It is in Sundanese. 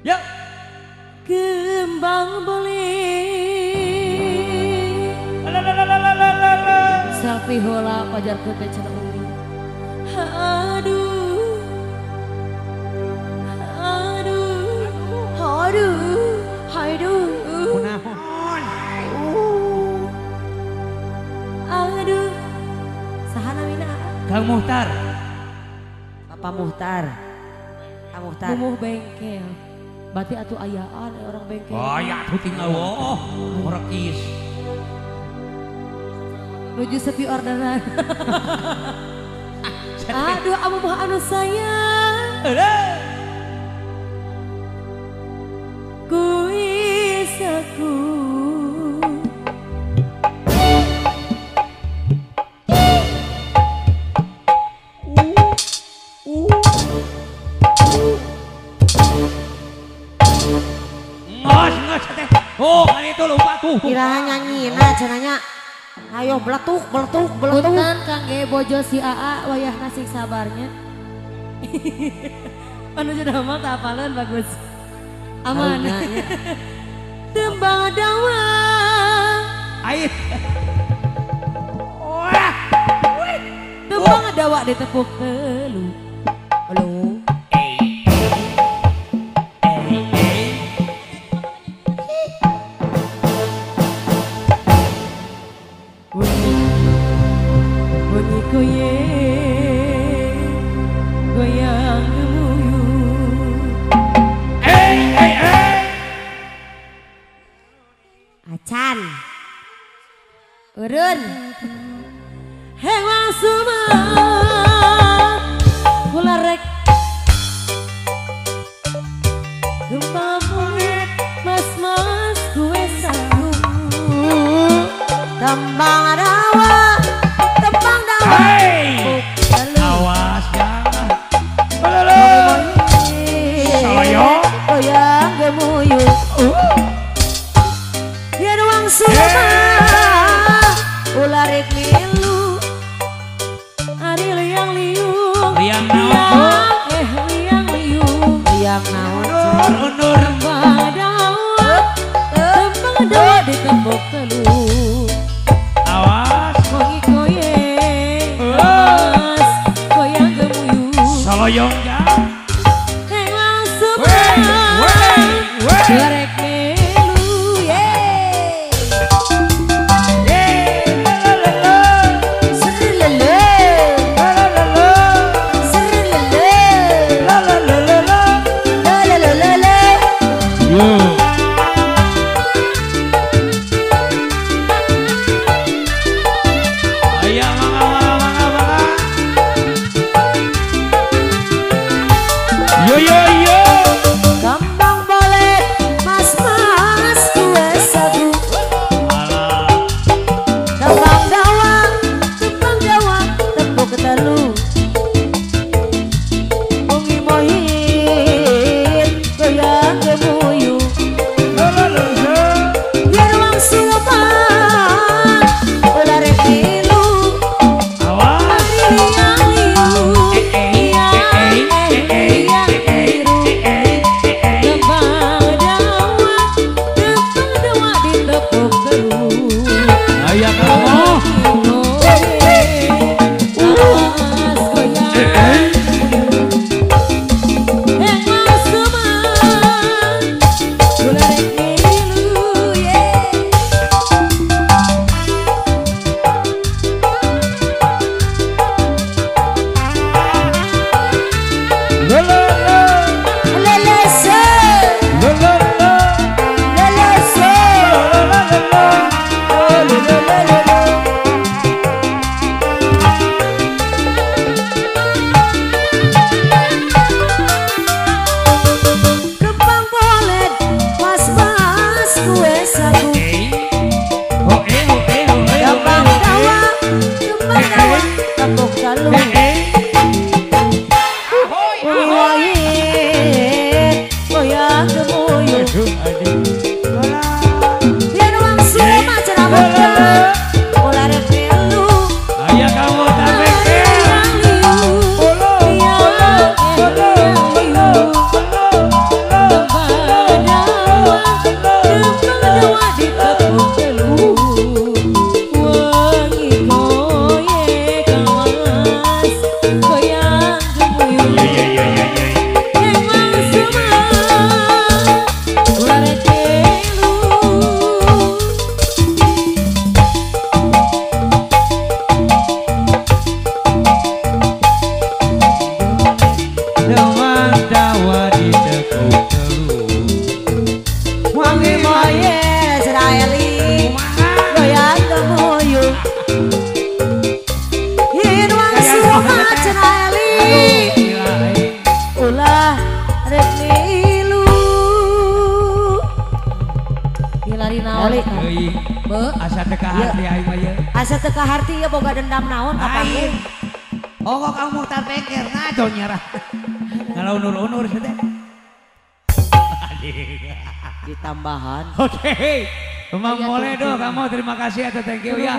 Ya. Kembang boleh. Selfie hola pajar teh cenah umi. Aduh. Aduh. Aduh. Aduh. Kunaon? Aduh. Saha namina? Kang Muhtar. Bapak Muhtar. Kang Muhtar. Mumuh bengkel. Berarti atuh ayaan orang bengkel. Oh ya atuh tinggal woh, merekis. Nuju sepi orderan. Aduh, amu mah anu sayang. Ku isaku. Oh, kan itu lupa tuh. Kira nyanyi, nah cenanya. Ayo beletuk, beletuk, beletuk. Punten kangge bojo si AA wayah nasi sabarnya. Anu sudah mah tak apaleun bagus. Aman. Tembang dawa. Ait. Wah. Tembang dawa ditepuk telu. Halo. Goyang gemuyu. Acan. Urun. Hewang suma. Kula rek. Gempa bumi mas-mas kue sagu. Tembang rawa. Tembang dawa. Hey. Awas ya. Salayong. Goyang gemuyu. Yen wang suma. Ularik milu. Ari liang liung. Liang naon? Liang liung. Liang naon? Undur. Tembang dawa. Tembang dawa ditembok telu. Awas. Wengi koye. Mas goyang gemuyu. Salayong ya. Hewang suma. Ularik milu. Yeay. Serelele. Serelele. Lelelelele. Yo. Ayo mangga mangga mangga. Yo yo yo. Kembang bolet mas-mas kue sagu. Alah. Tembang dawa tepuk telu. Wengi mohin goyang gemuyu. Biar wang suma ularek milu. Awas. Ari liang liung. Liang liang biru. Tembang dawa ditepuk telu. Ayo kamu. Mas goyang hewang suma. Ularek milu. Lelese. Lelese. Lelelelele. aing mah ieu. Asa teu kaharti ieu boga dendam naon ka panggung. Oh kok kamu Muhtar Beker ngaco nyerah. Ngalaunur-unur sih teh. Ditambahan. Oke. Memang boleh dong kamu terima kasih atau thank you ya.